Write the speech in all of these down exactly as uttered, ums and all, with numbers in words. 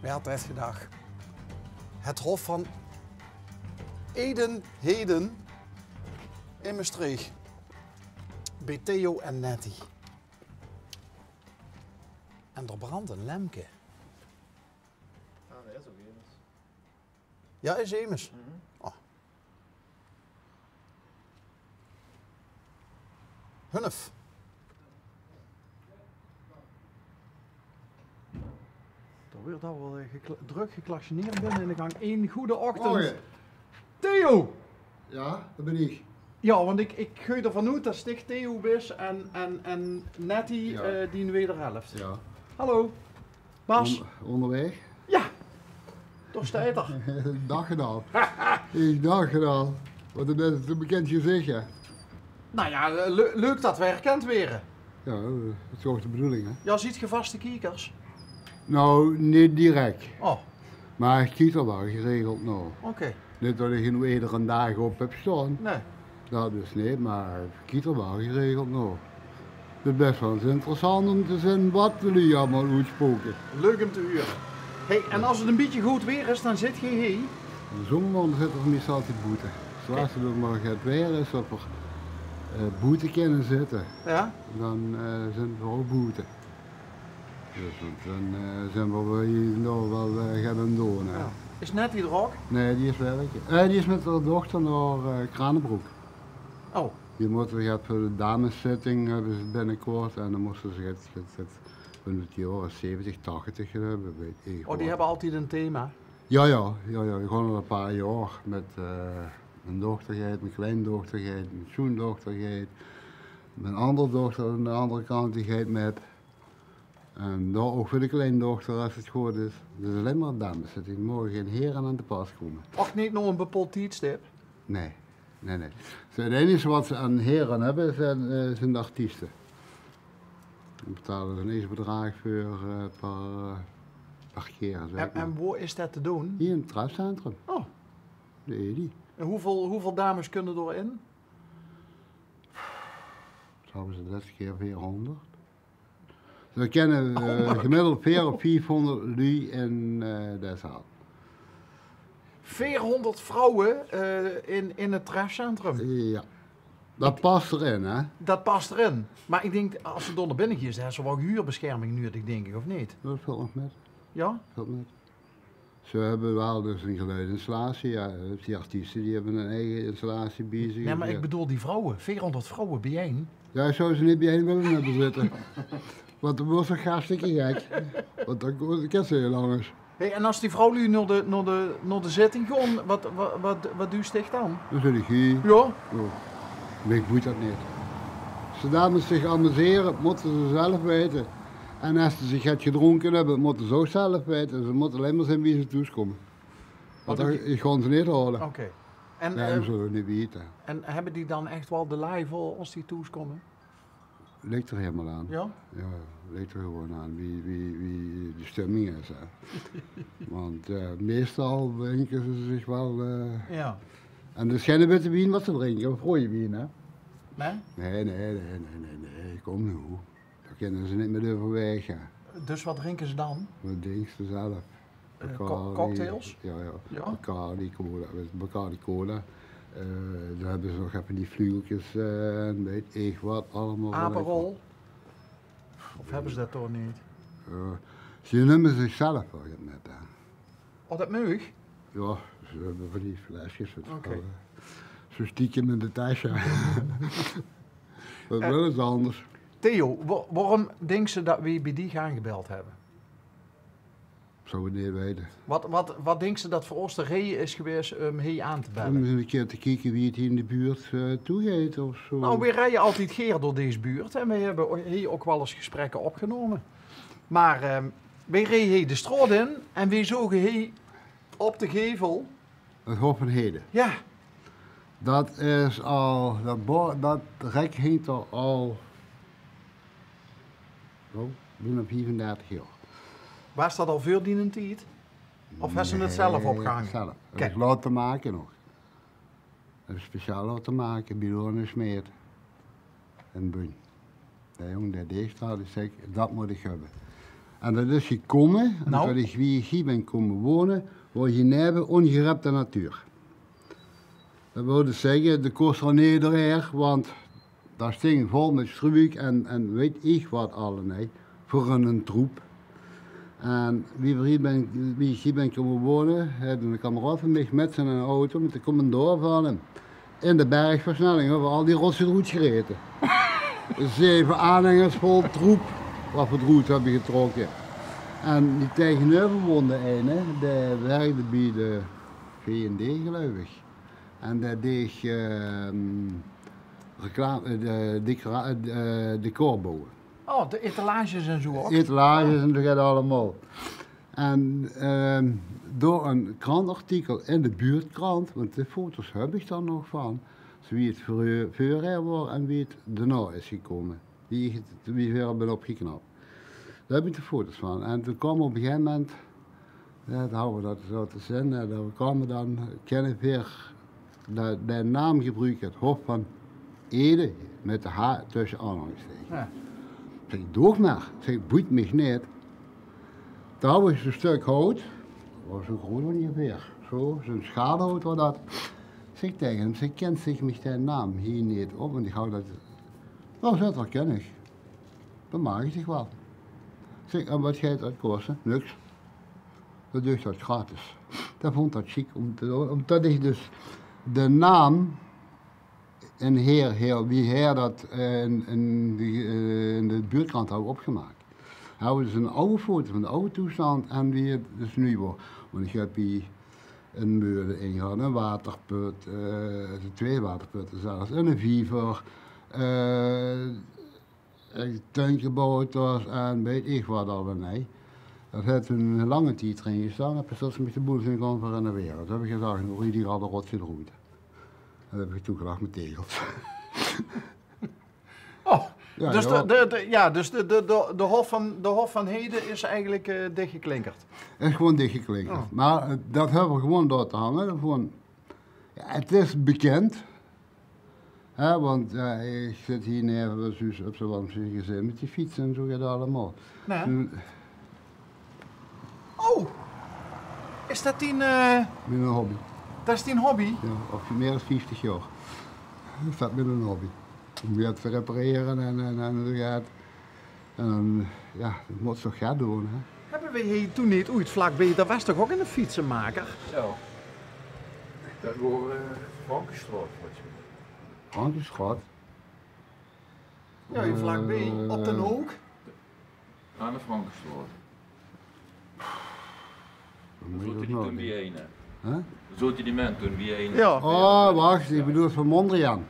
Wae had det gedach? Het Hof van Eden Heden in Mestreech. Bie Theo en Nettie. En d'r brandt ein lempke. Ah, det is ouch emes. Ja, is emes. Oh. Hunf. D'r wuuert al waal, eh, gekla-, drök geklaksjoneerd binne in de gank. Ein gooje ochtend. Morge. Theo! Ja, det bin ich. Ja, want ich, ich geit d'r van oet det dich Theo bis en, en, en Nettie, eh, dien wederhelft. Ja. Hallo. Bas? Ónderwaeg? Ja, dao steit 'r. Dach 't al. Ich dach 't al. Waat ein bekènd gezich, hè? Nou ja, eh, leu-, leuk det v'r herkènd waere. Ja, det is ouch de bedoeling, hè? Ja, zeet geer vaste kiekers? Nou, neet direk. Oh. Mer ich kiek d'r waal geregeld nao. Oké. Neet det ich noe edere daag op höb staon. Nae. Det dus neet, mer ich kiek d'r waal geregeld nao. 't Is bès waal ins interessant óm te zeen waat de luuj allemaol oetsjpoke. Leuk óm te hure. Hey, en es 't ein bietje good waer is, dan zit geer hie? In de zomermaonde zitte v'r meistal altied boete. Zoewie 't mer get waer is, det v'r, eh, boete kènne zitte. Ja? Dan, eh, zeen v'r ouch boete. Dus dan, eh, zeen v'r hie nog waal, eh, get aan 't doon, hè. Ja. Is Nettie d'r ouch? Nae, die is werke. Eh, die is mit häör dochter nao, eh, Kranenbroek. Oh. Die mótte, die höbbe veur de dameszitting, höbbe ze binnekort en dan mótte ze get, get, get, van de jaore zeventig, tachtig höbbe, weit ich waat. Oh, die höbbe altied ein thema? Ja, ja, ja, ja. Die gaon al ein paar jaor mit, eh, mien dochter geit, mien kleindochter geit, mien sjoendochter geit, mien anger dochter aan de anger kant, die geit mit. En dao ouch veur de kleindochter, es 't good is. Dus allein mer dames, det die moge gein here aan te pas kómme. Och, neet nao ein bepaald tiedstip? Nae, nae, nae. Ze, 't einige waat ze aan here höbbe, zeen, eh, zeen de artieste. Dao betale ze ein eige bedraag veur, eh, per, eh, per kier, zègk mer. En, en wo is det te doon? Hie in 't trefcentrum. Oh. De Edi. En wieväöl, wieväöl dames kónne dao in? Zouwe ze dit kier veerhóngerd? Ze kènne, eh, gemiddeld veer of viefhóngerd luuj in, eh, de zaal. Veerhóngerd vrouwe, eh, in, in 't trefcentrum? Ja. Det pas d'rin, hè? Det pas d'rin. Mer ich dink, es ze dao nao binne geit, dan höbbe ze waal huurbescherming nudig, dink ich, of neet? Det vilt nog mit. Ja? Vilt mit. Ze höbbe waal dus ein geluidsinstallatie. Ja, die artieste die höbbe ein eige installatie bie zich. Nae, mer ich bedoel die vrouwe, veerhóngerd vrouwe bie-ein. Ja, ich zou ze neet bie-ein wille höbbe zitte. Want dan waere ze hartstikke gek. Want dan kóns se neet langer. Hey, en es die vrouwluuj nao de, nao de, nao de zitting gaon, waat, waat, waat, waat duis dich dan? Dan zit ich hie. Ja? Ja. Mich boeit det neet. Es de dames zich amusere, mótte ze zelf weite. En es ze zich get gedrónke höbbe, mótte ze ouch zelf weite. Ze mótte allein mer zeen wie ze thoes kómme. Want ich gaon ze neet haole. Oké. En, eh, en höbbe die dan ech waal de laai veur es die thoes kómme? Ligk d'r hielemaol aan. Ja? Ja, ligk d'r gewoon aan wie, wie, wie de stumming is, hè. Want, eh, meistal drinke ze zich waal, eh, ja. En 't is geine witte wien waat ze drinke, of roeje wien, hè? Nae? Nae, nae, nae, kóm noe. Dao kènne ze neet mit euverwaeg. Dus waat drinke ze dan? Waat drinke ze zelf? Eh, co-, cocktails? Ja, ja. Ja? Bacardi, cola, weit, Bacardi cola. Eh, dan höbbe ze nog effe die vleugelkes, eh, en weit ich waat allemaol. Aperol? Of höbbe ze det toch neet? Eh, ze numme zichzelf waal get mit, hè. Oh, det maag? Ja, ze höbbe van die flesjes, weit ich waal, hè. Zo stiekem in de tas, ja. Det is waal ins anders. Theo, wa-, waorom dinks se det weej bie dich aangebeld höbbe? Zou 't neet weite. Waat, waat, waat dinks se det veur ós de reje is gewaes óm hie aan te belle? Óm ins ein kier te kieke wie 't hie in de buurt, eh, toegeit of zo. Nou, weej rieje altied gaer door dees buurt en weej höbbe hie ouch waal ins gesprekke opgenómme. Mer, ehm, weej reje hie de straot in en weej zoge hie op de gevel 't Hof van Heden. Ja. Det is al, det bo-, det rek hingk d'r al, oh, bienao viefendertig jaor. Waas det al veur dienen tied? Of hes se 't zelf opgehange? Nae, zelf. Höb ich laote make nog. Höb ich speciaal laote make bie Loon en Smeet in Bunj. De jóng dae deeg det, dae zag: "Det mót ich höbbe." En dat is gekómme, noe, ómdat ich, wie ich hie bin kómme wone, waor hie neve óngerepte natuur. Dat wil dus zègke, de kós d'r neet doorhaer, want dat sting vol mit struuk en, en weit ich wat allenei, veur ein, ein troep. En wie v'r hie bin, wie ich hie bin kómme wone, haet eine kameraod van mich mit zien auto, mit de commandoor van 'm, in de bergversnelling, höbbe v'r al die rotzooi d'roet gerete. Zeve aanhengers vol troep, wat v'r d'roet höbbe getrokke. En hie taengeneuver woonde eine, dae wirkde bie de V N D, geluif ich. En dae deeg, ehm, reclame, eh, de, decora-, eh, decor bouwe. Oh, de etalages en zoe ouch? Etalages en zoe get allemaol. En, ehm, door ein krantartikel in de buurtkrant, want de foto's höb ich dao nog van, zoe wie 't veur, veur haer waor en wie 't daonao is gekómme, wie ich 't, wie v'r bin opgeknap. Dao höb ich de foto's van. En toen kaom op ein gegaeve moment, jao, toen hawwe v'r dat zoe te zeen, eh, dat v'r kaome dan, kinne v'r de, de naam gebroeke, 't Hof van Ede, mit de H tösse aanhalingstekens. Jao. Ich zèk: "Doot mer." Ich zèk: "Boeit mich neet." Toen hawwe v'r zoe'n stök hout, dat waor zoe groot óngeveer, zoe, zoe'n sjaal hout waor dat. Ich zèk taenge häöm, ich zèk: "Kins dich mich dae naam hie neet op?" Want ich haw dat, noe, zaet 'r, kin ich. Dat maak ich dich waal. Ich zèk: "En wat geit dat koste?" "Niks." Dat deeg dat gratis. Dae vónd dat sjiek óm te doon, ómdat ich dus de naam in haer, haer, wie haer dat, eh, in, in de, eh, in de buurtkrant haw opgemaak. Haw dus ein aw foto van de aw toestand en wie 't dus noe waor. Want ich höb hie ein meule in gehad, ein waterput, eh, twieë waterputte zelfs, en ein viever, eh, eh, tuinkabouters en weit ich wat allenei. Dat haet 'ne lange tied d'rin gestaon, en pas tot ze mich de boel zeen kómme renovere. Toen höb ich gezag: "Noe, riet ich al de rotzooi d'roet." En dat höb ich toen gelag mit tegels. Oh, jao, dus de, de, de, jao, dus de, de, de, de Hof van, de Hof van Ede is eigelik, eh, dichgeklinkerd? Is gewoon dichgeklinkerd. Oh. Mer, eh, dat höbbe v'r gewoon laote hange. Gewoon, jao, 't is bekind. Hè, want, jao, ich zit hie neve, dus höbs se waal ins gezeen mit die fietse en zoe get allemaol. Nae. Toen Oh! Is dat dien, eh, Mien hobby. Dat is dien hobby? Jao, al mieë es vieftig jaor is dat mien hobby. Óm get te reparere en, en, en zoe get. En dan, jao, dat mós se toch gaon doon, hè. Höbbe v'r hie toen neet oets vlakbie, dao waas toch ouch eine fietsemaker? Zo. Dat waor, eh, Frankenstraot, volges mich. Frankenstraot? Jao, hie vlakbie, op d'n hook. Aan de Frankenstraot. Dao zote die toen bie-ein, hè? Hè? Dao zote die min toen bie-ein. Jao. Oh, wach, ich bedoel van Mondriaan.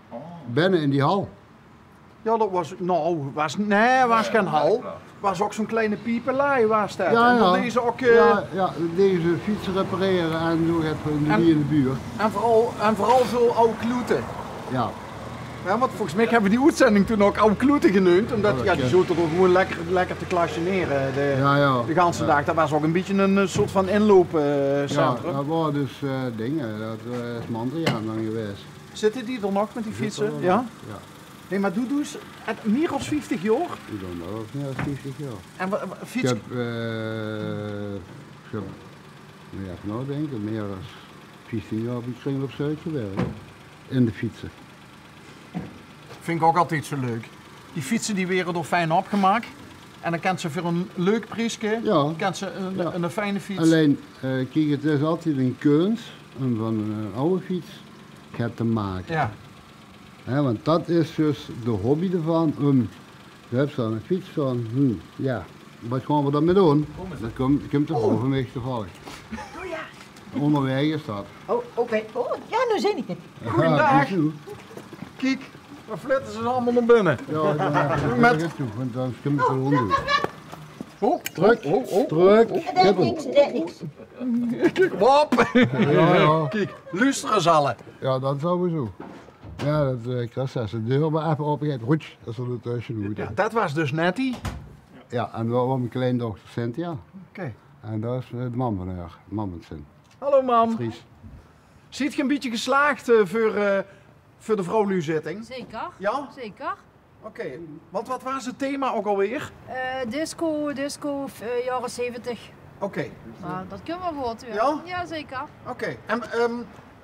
Oh. Binne in die hal. Jao, dat waas, noe, waas, nae, waas gein hal. Waas ouch zoe'n klein piepelaai, waas dat. Jao, jao. En dao deje ze ouch, eh, jao, jao, dao deje ze fietse reparere en zoe get veur die in de buurt. En veural, en veural zoe aw kloete. Jao. Jao, want volges mich höbbe v'r die oetzending toen ouch aw kloete geneump, ómdat, jao, die zote dao gewoon lekker, lekker te klasjenere de, de ganse daag. Dat waas ouch e bietje e, eh, soort van inloopcentrum. Jao, dat waor dus, eh, ding, eh, dat, eh, is Mondriaan dan gewaes. Zitte die d'r nog mit die fietse? Jao? Jao. Nae, mer doe, doe doos 't mieë es vieftig jaor? Ich doon dat al mieë es vieftig jaor. En wa-, wa-, fiets- Ich höb, eh, ich höb, mót ich effe naodinke, mieë es vieftien jaor höb ich Kringloop Zuid gewirk. In de fietse. Vin ich ouch altied zoe leuk. Die fietse die waere dao fijn opgemaak. En dan kins se veur e leuk prieske, kins se 'n, 'n fijne fiets. Allein, eh, kiek, 't is altied 'n keuns óm van 'n aw fiets get te make. Jao. Hè, want dat is dus de hobby d'rvan. Hm, doe höbs dan 'n fiets van, hm, jao, wat gaon v'r d'r mit doon? Dan kump, kump de vrouw van mich toevallig. Óngerwaeg is dat. Oh, oké. Oh, jao, noe zeen ich 't. Goojendaag. Kiek, dan flitte ze allemaol nao binne. Jao, dan, eh, mit toe, want dan kump 't gewoen door. Oh, trök, trök. Kiek, wap. Jao, jao. Kiek, loester ins alle. Jao, dat sowieso. Jao, dat, eh, kriss se de deur mer effe aopegeit. Roets, is d'r d'r tösse oet. Jao, dat waas dus Nettie. Jao, en v'r höbbe 'n kleindochter, Cynthia. Oké. En dat is, eh, de mam van häör, mam van Cyn. Hallo, mam. Fries. Zeet geer 'n bietje geslaag, eh, veur, eh, veur de vrouwluuzitting? Zeker. Jao? Zeker. Oké, want wat waas 't thema ouk alweer? Eh, disco, disco, eh, jaore zeventig. Oké. Mer dat kinne v'r good, jao. Jao? Jao, zeker. Oké, en, ehm,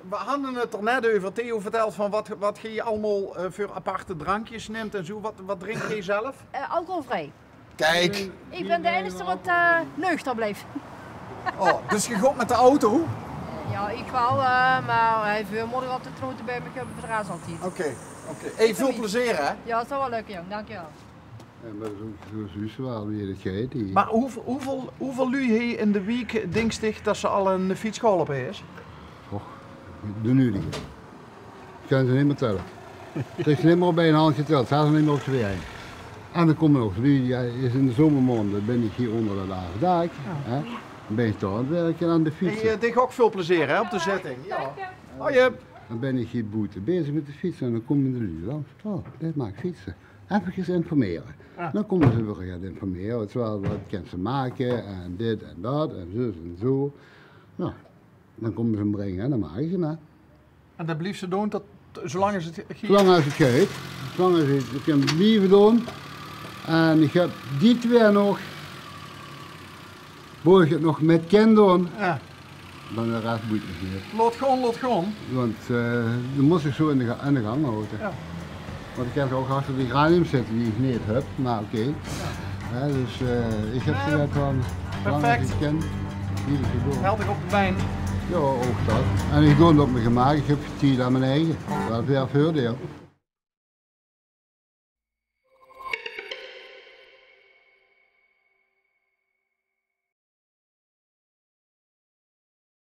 v'r hadde 't d'r net euver. Theo vertèlt van wat, wat geer allemaol, eh, veur aparte drankjes numt en zoe. Wat, wat drink geer zelf? Eh, alcoholvrij. Kiek. Ich bön de einigste wat, eh, neuchter blief. Oh, dus geer gaot mit de auto? Jao, ich waal, eh, mer hae veur mót ich altied de note bie mich höbbe veur de res altied. Oké, oké. Hey, väöl plezeer, hè? Jao, 't zal waal lökke, jóng. Dankjewel. En dat is ouk zoe, zoe is 't waal wie 't geit, hè. Mer hoeväöl, hoeväöl, hoeväöl luuj hie in de wiek, dinks dich, dat ze al ein fiets geholpe is? Och, de nudige. Ich kin ze neet mier tèlle. Ich krieg ze neet mier op ein hand getèld, zelfs neet mier op twee ein. En d'r kómme nog luuj, jao, is in de zomermaonde bön ich hie ónger dat aafdaak, hè. Dan bön ich dao aan 't wirke aan de fietse. Hey, eh, dich ouk väöl plezeer, hè, op de zitting. Jao. Hoi, Hup. Dan bön ich hie boete bezig mit de fietse en dan kómme de luuj langs. Oh, dit maak fietse. Efkes informere. Dan kómme ze weer get informere. Wat, wat kins se make en dit en dat en zus en zoe. Nou, dan kómme ze 'm bringe en dan maak ich 'm, hè. En dat bliefs se doon tot, zoelang es 't geit? Zoelang es 't geit. Zoelang es 't, ich kin 't blieve doon. En ich höb die twee nog, wo ich 't nog mit kin doon. Jao. Dan de res boeit mich neet. Laot gaon, laot gaon. Want, eh, dan mós ich zoe in de ga-, in de gank haoje. Jao. Want ich kin ouk achter die geraniums zitte die ich neet höb, mer oké. Hè, dus, eh, ich höb ze net van, zoelang es ich kin, blief ich ze doon. Hèlt dich op de bein. Jao, ouk dat. En ich doon 't op mien gemaak, ich höb tied aan mien eige. Dat is weer e veurdeil.